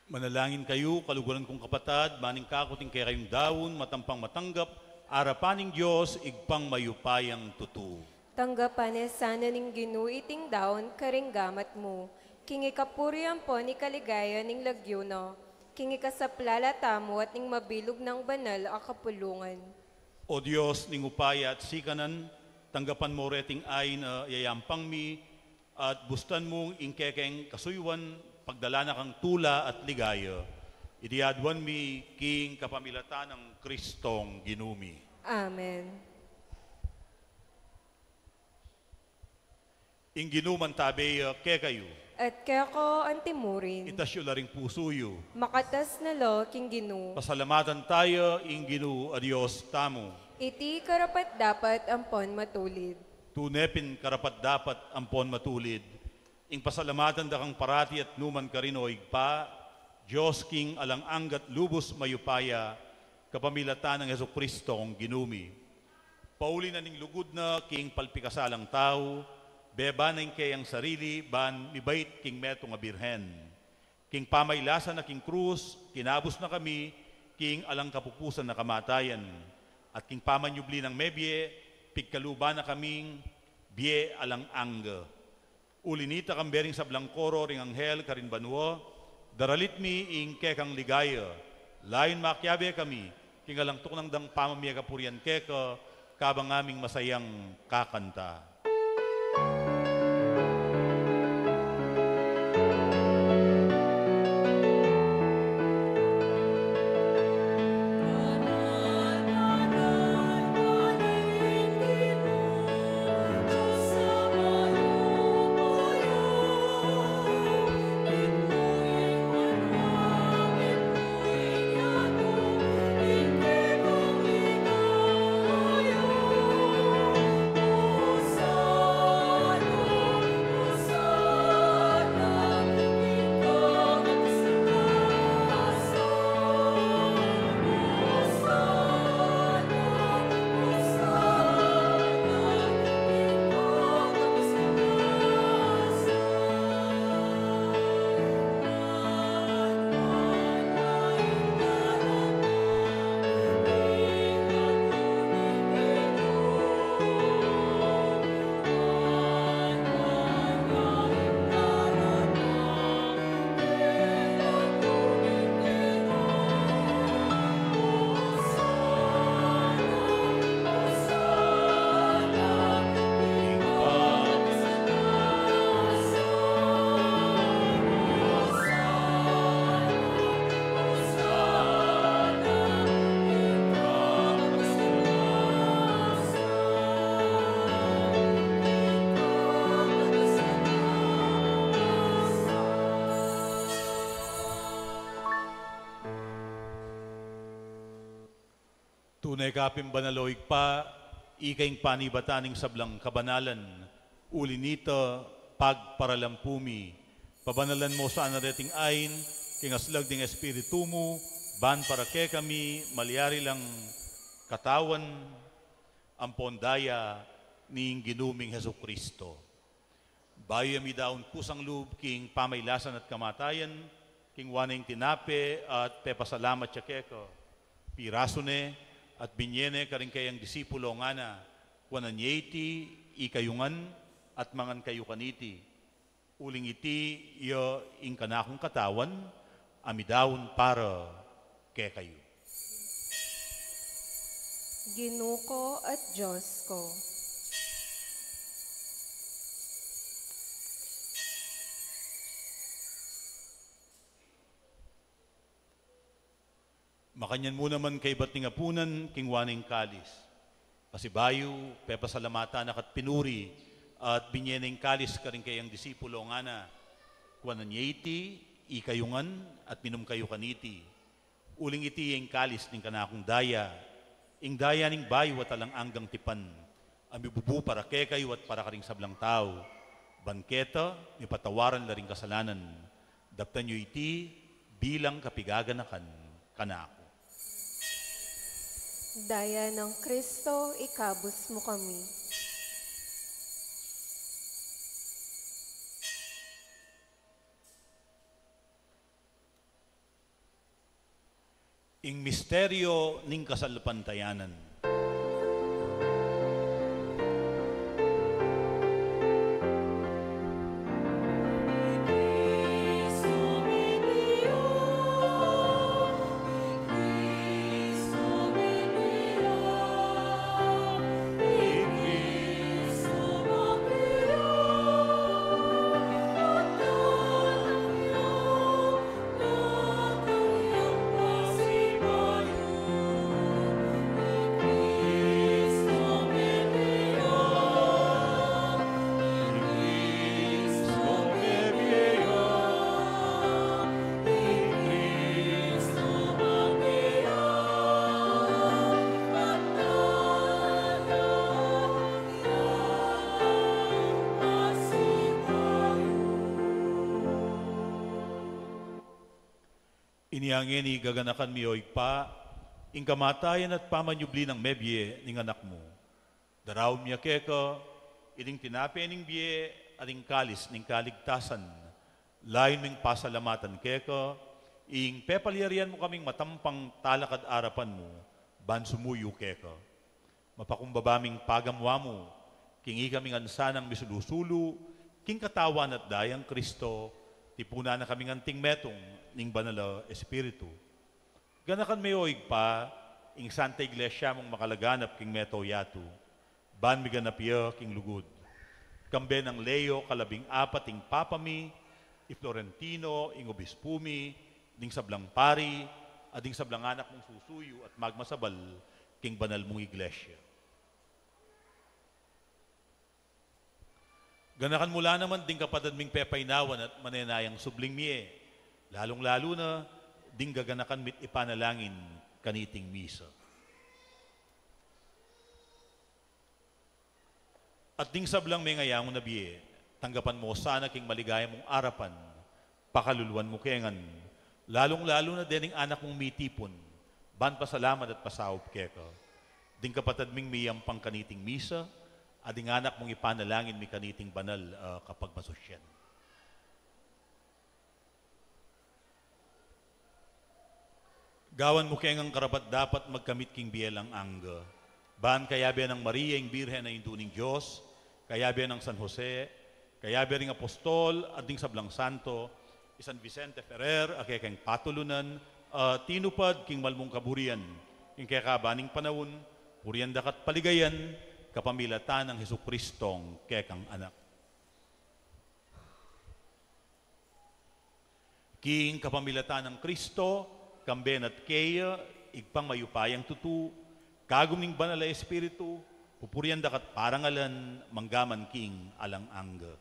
Manalangin kayu, kaluguran kung kapatad, ban ing kaku at ing kekayung daun, matampang matanggap arapan ning Dios, Ibpang mayupayang tutu. Tanggapan na sana ning Ginu iting daun karing gamat mu, king ikapuri ampon ikaligaya ning lagyu na, king ikasaplala tamu at ning mabilug nang banal a kapulungan. O Dios ning upaya at sikanan, tanggapan mu reting ain a yayampang mi, at bustan mung ing kekeng kasuyuan, pagdala na kang tula at ligaya. Iti aduan mi king kapamilatan nang Kristong Ginu mi. Amen. Ing Ginu mantabe ya kekayu. At keka antimurin. Itas yu la ring pusu yu. Makatas na la king Ginu. Pasalamatan taya ing Ginu a Dios tamu. Iti karapat-dapat ampon matulid. Tune pin karapat-dapat ampon matulid, ing pasalamatan da kang parati at nukarin man, O Ibpa, Dios king alang angga at lubus mayupaya, kapamilatan nang Jesucristo a Ginu mi. Pauli na ning lugud na king palpikasalang tau, beba na ing keyang sarili ban mibait king metung a birhen. King pamailasa na king krus, kinabus na kami king alang kapupusan a kamatayan. At king pamanyubli nang mebie, pigkaluban na kaming bie alang angga. Uli nita, kambe ring sablang koro ring anghel karin banua, daralit mi ing kekang ligaya. Layun makiabe kami king alang tuknang dang pamamie kapurian keka, kabang ngaming masayang kakanta. Tune ka pin banal, o Ibpa, ika ing panibatan ning sablang kabanalan, uli nita, pagparalampu mi. Pabanalan mu sana reting ain king aslag ning Espiritu mu, ban para kekami malyari lang katawan ampon daya ning Ginu ming Jesucristo. Bayu ya midaun kusang lub king pamailasan at kamatayan, kinua ne ing tinape at pepasalamat ya keka, pirasu ne at binie ne karing kayang disipulo, ngana, kuanan ye iti ikayu ngan at mangan kayu kaniti. Uling iti ya ing kanakung katawan a midaun para kekayu. Ginu ku at Dios ku. Makanyan mu naman kaybat ning apunan, kinua ne ing kalis. Pasibayu, pepasalamatan na ka at pinuri, at binie ne ing kalis karing kayang disipulo, ngana, kuanan ye iti ikayu ngan at minum kayu kaniti. Uling iti ya ing kalis ning kanakung daya, ing daya ning bayu at alang anggang tipan, a mibubu para kekayu at para karing sablang tau, ban keta mipatawaran la ring kasalanan. Daptan yu iti bilang kapigaganakan kanaku. Daya nang Kristo, ikabus mu kami. Ing misteryo ning kasalpantayanan. Inya ngeni gaganakan mi, o Ibpa, ing kamatayan at pamanyubli nang mebie ning Anak mu. Daraun mi keka ining tinape ning bie at ing kalis ning kaligtasan. Layun ming pasalamatan keka ing pepalyarian mu kaming matampang talakad arapan mu ban sumuyu keka. Mapakumbaba ming pagamu-amu king ikami ngan sanang misulu-sulu king Katawan at Dayang Kristo, tipunan na kaming anting metung ning Banal a Espiritu. Ganakan me, o Ibpa, ing Santa Iglesia mung makalaganap king mabilug a yatu, ban miganap ya king lugud. Kambe nang Leo kalabing apat ing Papa mi, i Florentino ing Obispu mi, ding sablang pari, at ding sablang anak mung susuyu at magmasabal king banal mung Iglesia. Ganakan mu la naman ding kapatad ming pepainawan at manenayang subling mie, lalung-lalu na ding gaganakan mi't ipanalangin kaniting misa. At ding sablang mengayangu na bie, tanggapan mu sana king maligaya mung arapan, pakaluluan mu ke ngan, lalung-lalu na dening anak mung mitipun ban pasalamat at pasaup keka. Ding kapatad ming miyampang kaniting misa, at ding anak mung ipanalangin mi kaniting banal a kapagmasusyan. Gawan mu ke ngan karapat-dapat magkamit king bie alang angga. Ban kayabe nang Maria ing Birhen a Indu ning Dios, kayabe nang San Jose, kayabe ring apostol, at ding sablang santo, i San Vicente Ferrer a kekeng patulunan, a tinupad king malmung kaburian king kekaban ning panaun, purian daka't paligayan kapamilatan nang Jesucristong kekang Anak. King kapamilatan nang Kristo, kambe na't keya, Ibpang mayupayang tutu, kagum ning Banal a Espiritu, pupurian daka't parangalan manggaman king alang angga.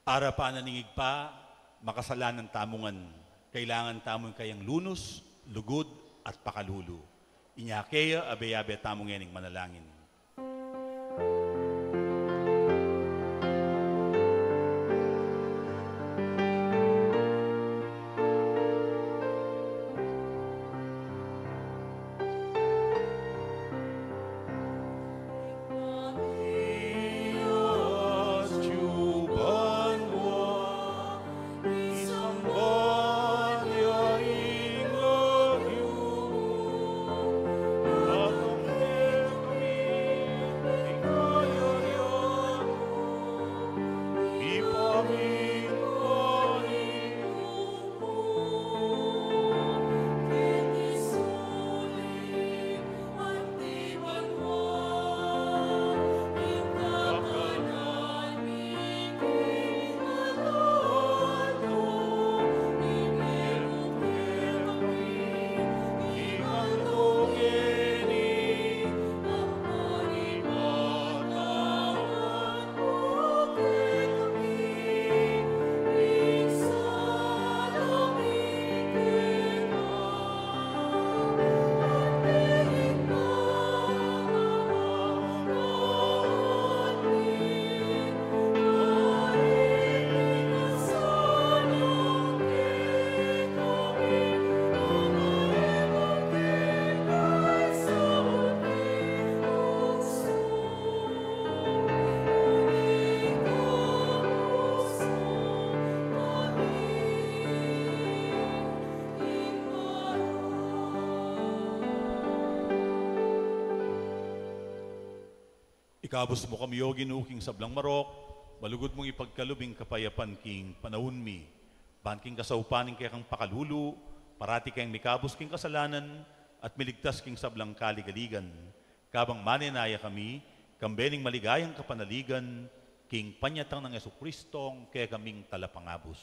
Arapan na ning Ibpa, makasalanan tamu ngan, kailangan tamu ing kayang lunus, lugud, at pakalulu. Inya keya, abe-abe tamu ngening manalangin. Ikabus mu kami, O Ginu, king sablang marok, malugud mung ipagkalub ing kapayapan king panaun mi. Ban king kasaupan ning kekang pakalulu, parati keng mikabus king kasalanan, at miligtas king sablang kaligaligan. Kabang manenaya kami, kambe ning maligayang kapanaligan, king panyatang nang Jesucristong kekaming Talapangabus.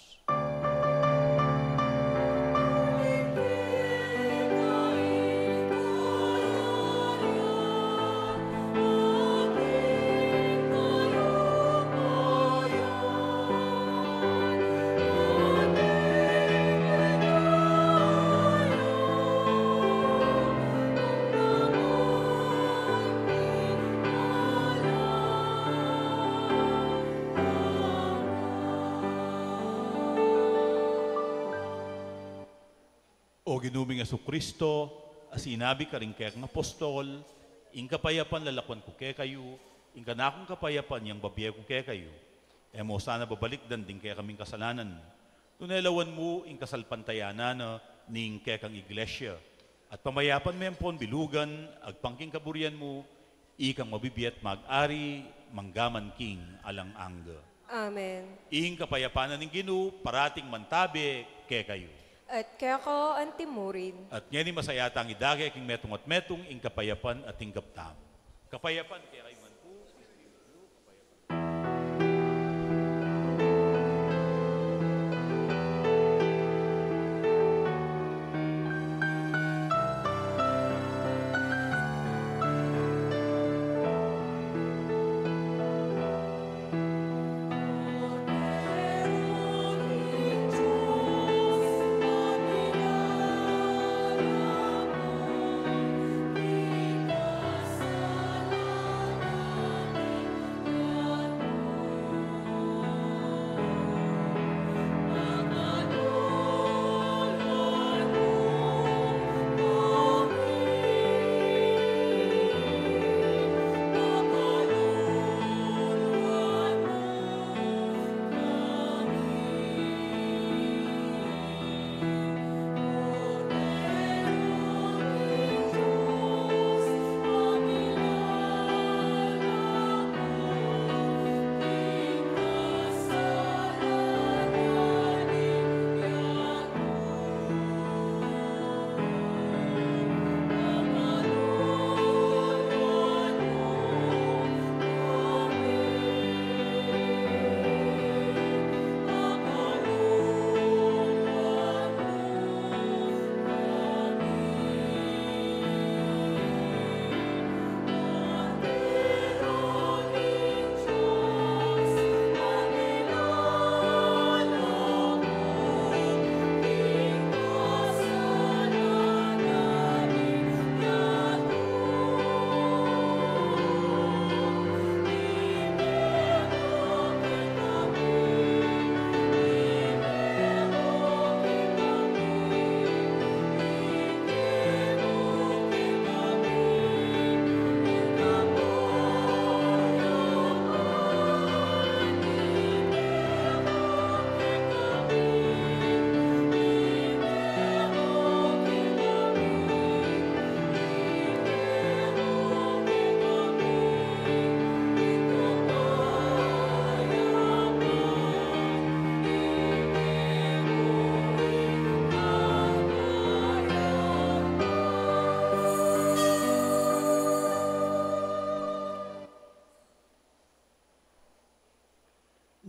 O Ginu ming Jesucristo, a sinabi karing kekang apostol, ing kapayapan lalakwan ku kekayu, ing kanakung kapayapan yang babie ku kekayu. E mu sana babalikdan ding kekaming kasalanan. Nune lawan mu ing kasalpantayanan na ning kekang iglesia. At pamayapan me ampon bilugan, agpang king kaburian mu, ikang mabibie at mag-ari, mangga man king alang angga. Amen. Ing kapayapan na ning Ginu, parating mantabe kekayu. At keka antimurin. At ngeni masaya tang idake king metung at metung, ing kapayapan at ing gaptam. Kapayapan kekayu man pu.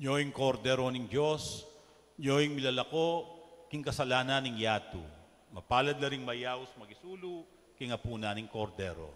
Nyo ing Kordero ning Dios, nyo ing milalako king kasalanan ning yatu. Mapalad la ring mayaus makisulu king apunan ning Kordero.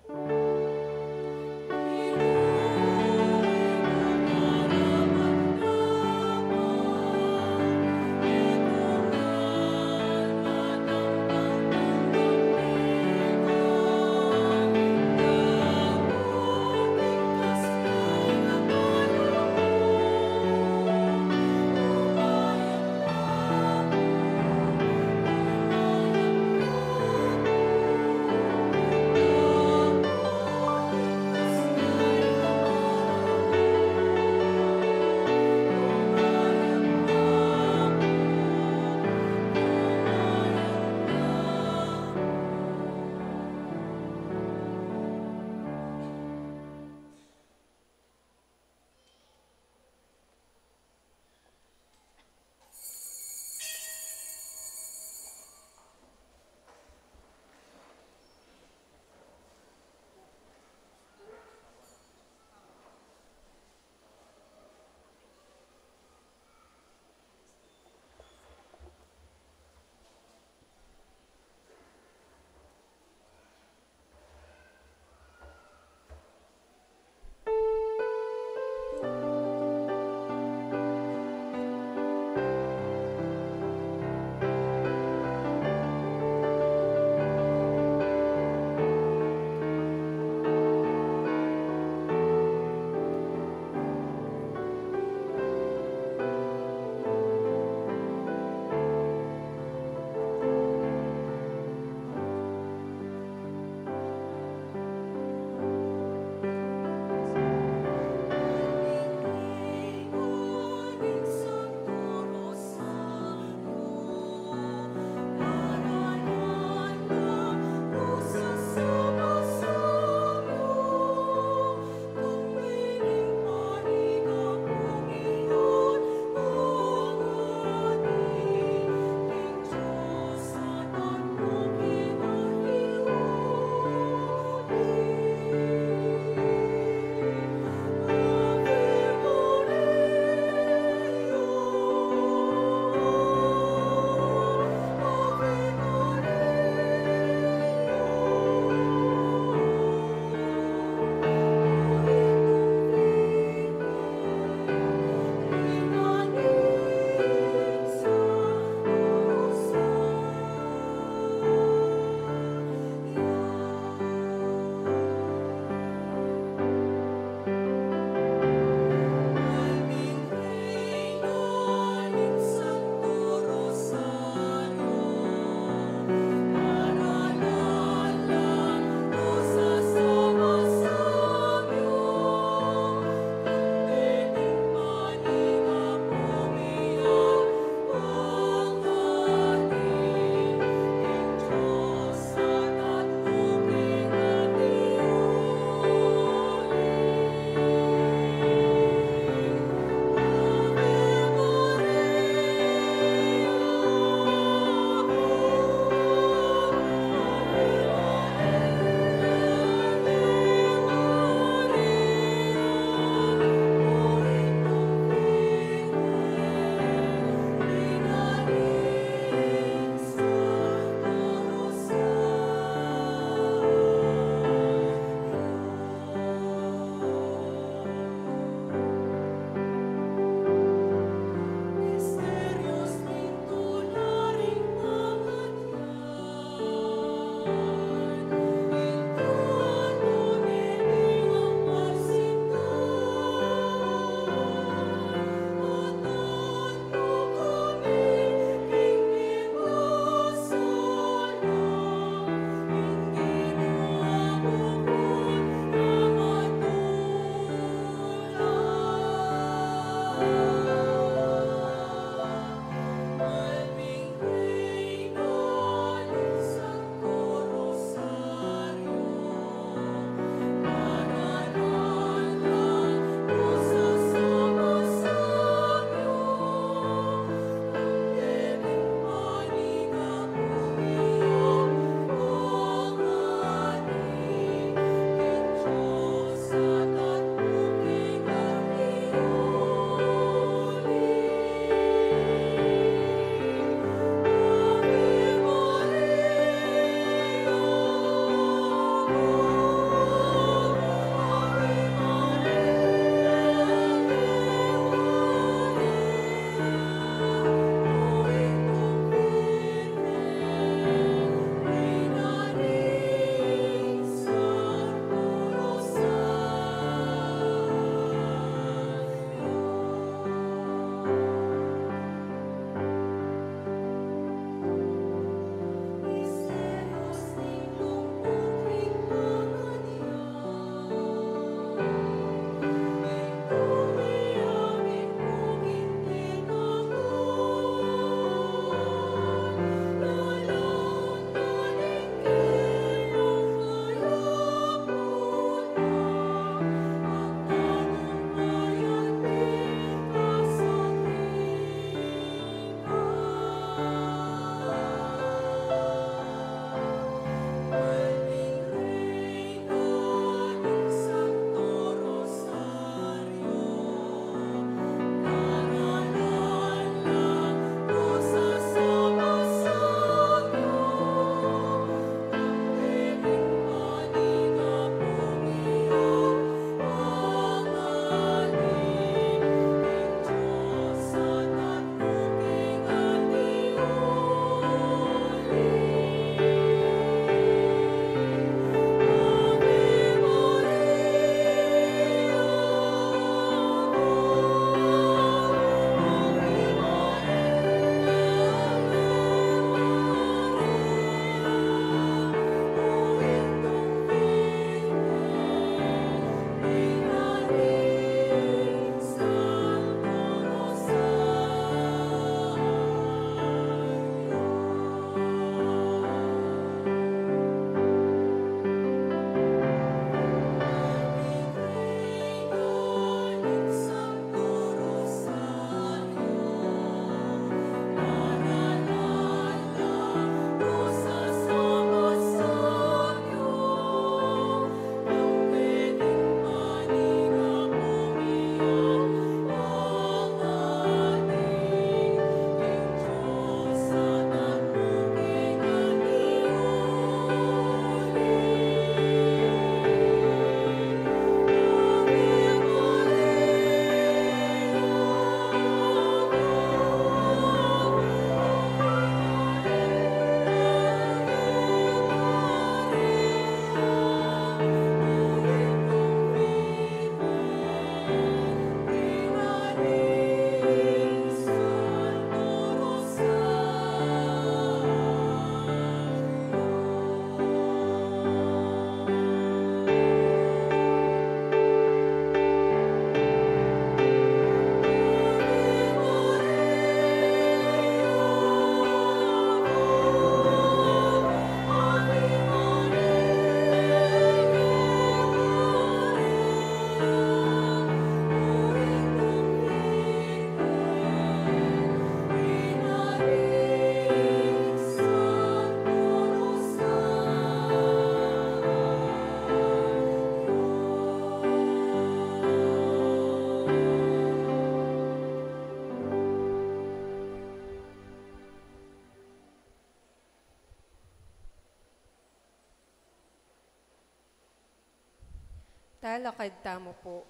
Talakad tamu pu.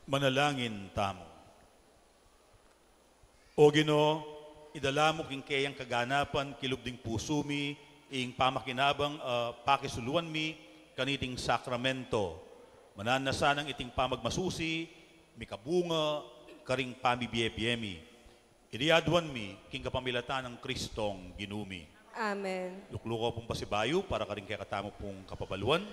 Manalangin tamu. O Ginu, idala mu king keyang kaganapan kilub ding pusu mi ing pamakinabang a pakisuluan mi kaniting sakramento. Mananu na sanang iting pamagmasusi mikabunga karing pamibie-bie mi. Iti aduan mi king kapamilatan nang Kristong Ginu mi. Amen. Lukluku pung pasibayu para karing kekatamu pung kapabaluan.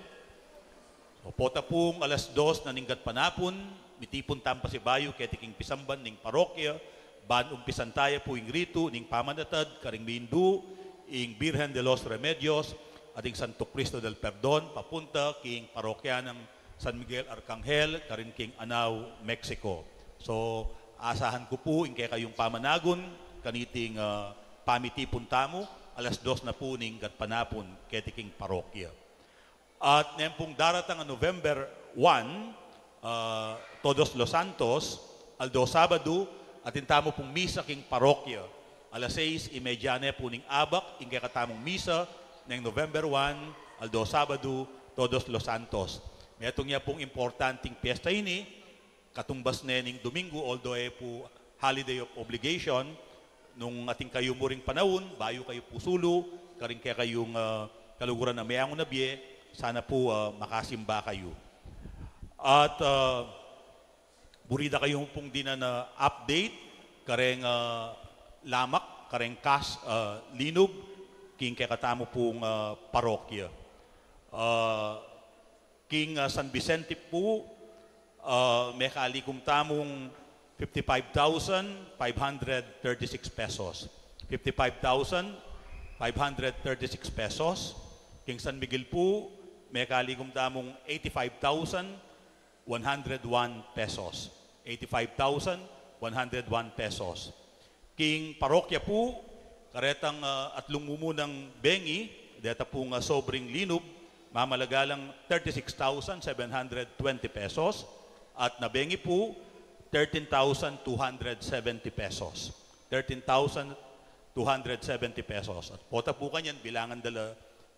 O pota pung alas dos na ning gatpanapun, mitipun tang pasibayu keti king pisamban ning parokya, ban umpisan taya pu ing ritu ning pamanatad karing mindu ing Birhen de los Remedios at ing Santo Cristo del Perdon papunta king parokya nang San Miguel Arcangel karin king Anao, Mexico. So, asahan ku pu ing kekayung pamanagun kaniting ah, pamitipun tamu, alas dos na pu ning gatpanapun keti king parokya. At neng pung daratang a November one, ah, Todos los Santos, aldo Sabadu, atin tamu pung misa king parokya. Alas seis y media ne pu ning abak ing kekatamung misa neng November one, aldo Sabadu, Todos los Santos. Metung ya pung importanting piyesta ini, katumbas ne ning Domingo, although e pu holiday of obligation, nung atin kayu mu ring panaun, bayu kayu pu sulu karing kekayung ah, kaluguran a meangu na bie, sana pu ah, makasimba kayu. At ah, buri da kayu pung dinan a update kareng ah, lamak, kareng kas ah, linub king kekatamu pung ah, parokya. Ah, king ah, San Vicente pu, ah, mekalikum tamung fifty-five thousand five hundred thirty-six pesos. Fifty-five thousand five hundred thirty-six pesos. King San Miguel pu, mekalikum tamung eighty-five thousand one hundred one pesos. Eighty-five thousand one hundred one pesos. King parokya pu, karetang ah, atlung mumunang bengi, deta pung ah, sobring linub, mamalaga lang thirty-six thousand seven hundred twenty pesos, at nabengi pu, thirteen thousand two hundred seventy pesos. Thirteen thousand two hundred seventy pesos. At pota pu kanyan, bilangan da la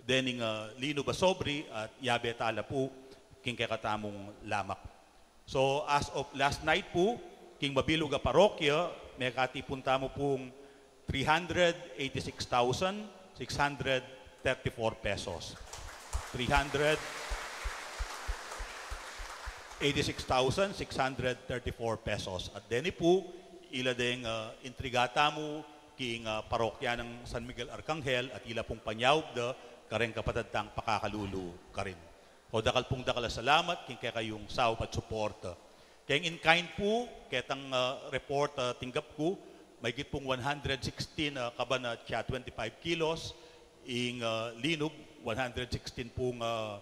dening ah, linub a sobri at yabe tala pu king kekatamung lamak. So, as of last night pu, king mabilug a parokya, mekatipun tamu pung three hundred eighty-six thousand six hundred thirty-four pesos. Three hundred eighty-six thousand six hundred thirty-four pesos. At deni pu, ila deng ah, intriga tamu king ah, parokya nang San Miguel Arcangel at ila pung panyaub da kareng kapatad tang pakakalulu karin. O dakal pung dakal a salamat king kekayung saup at suporta. Keng in-kind pu, ketang ah, report a tinggap ku, mahigit pung one hundred sixteen ah, kaban atia twenty-five kilos ing ah, linub, one hundred sixteen pung ah,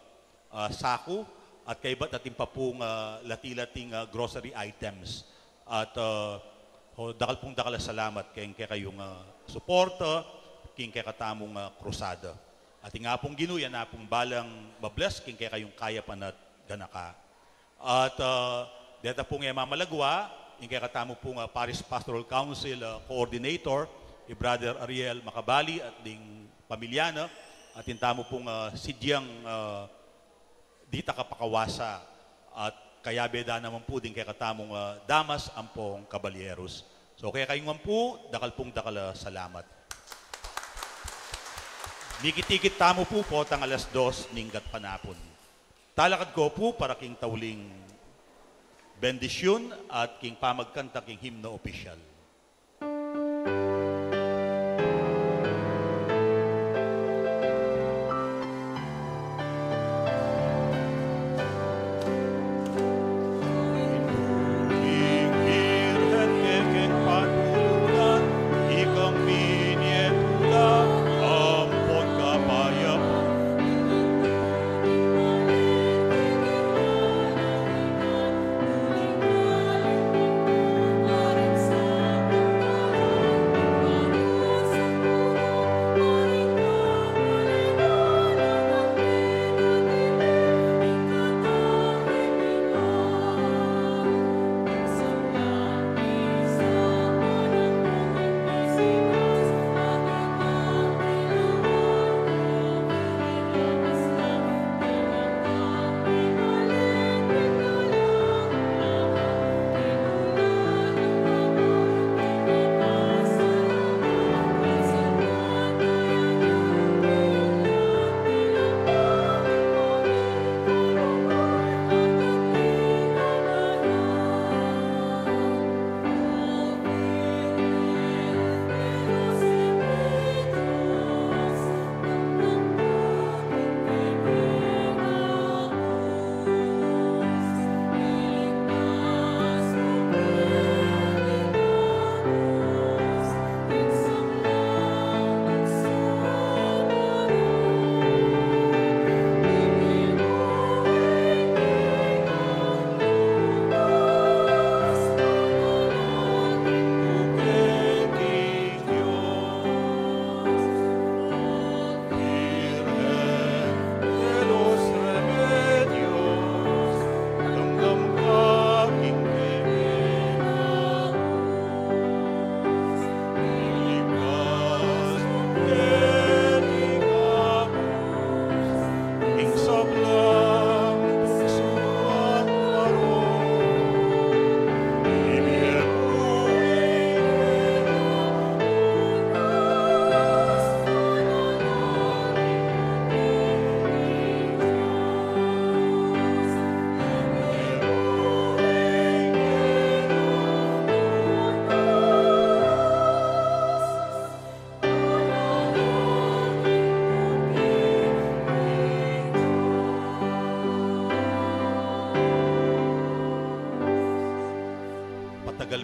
ah, saku, at kaybat atin pa pung ah, lati-lating ah, grocery items. At ah, o, dakal pung dakal a salamat keng kekayung ah, suporta king kekatamung ah, krusada. At ing Apung Ginu, iya na pung balang ma-bless king kekayung kayapan at ganaka. At ah, deta pung e mamalagwa, ing kekatamu pung ah, Parish Pastoral Council ah, Coordinator, i Brother Ariel Macabali at ding pamilya na, atin tamu pung ah, sidyang ah, ditak a pakawasa, at kayabe da naman pu ding kekatamung ah, damas ampong kabalyeros. So, kekayu man pu, dakal pung dakal a salamat. Mikit-ikit tamu pu potang alas dos ning gatpanapun. Talakad ko pu para king tauling bendisyun at king pamagkanta king himno opisyal.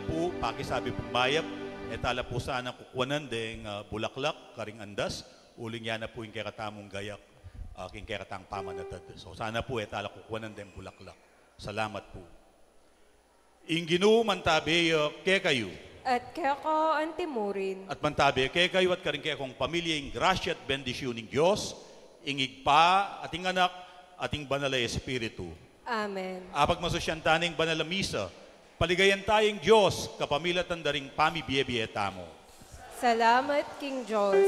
Pu, pakisabi pung mayap, e tala pu sana kukuanan deng, ah, bulaklak karing andas, uling ya na pu ing kekatamung gayak, ah, king kekatang pamanatad. So, sana pu e tala kukuanan deng bulaklak. Salamat pu. Ing Ginu mantabe ya kekayu. At keka antimurin. At mantabe kekayu at karing kekong pamilya ing grasya at bendisyun ning Dios, ing Ibpa, at ing Anak, at ing Banal a Espiritu. Amen. Apagmasusyan ta ning banal a misa, paligayan taya ing Dios kapamilatan da ring pamibie-bie tamu. Salamat king Dios.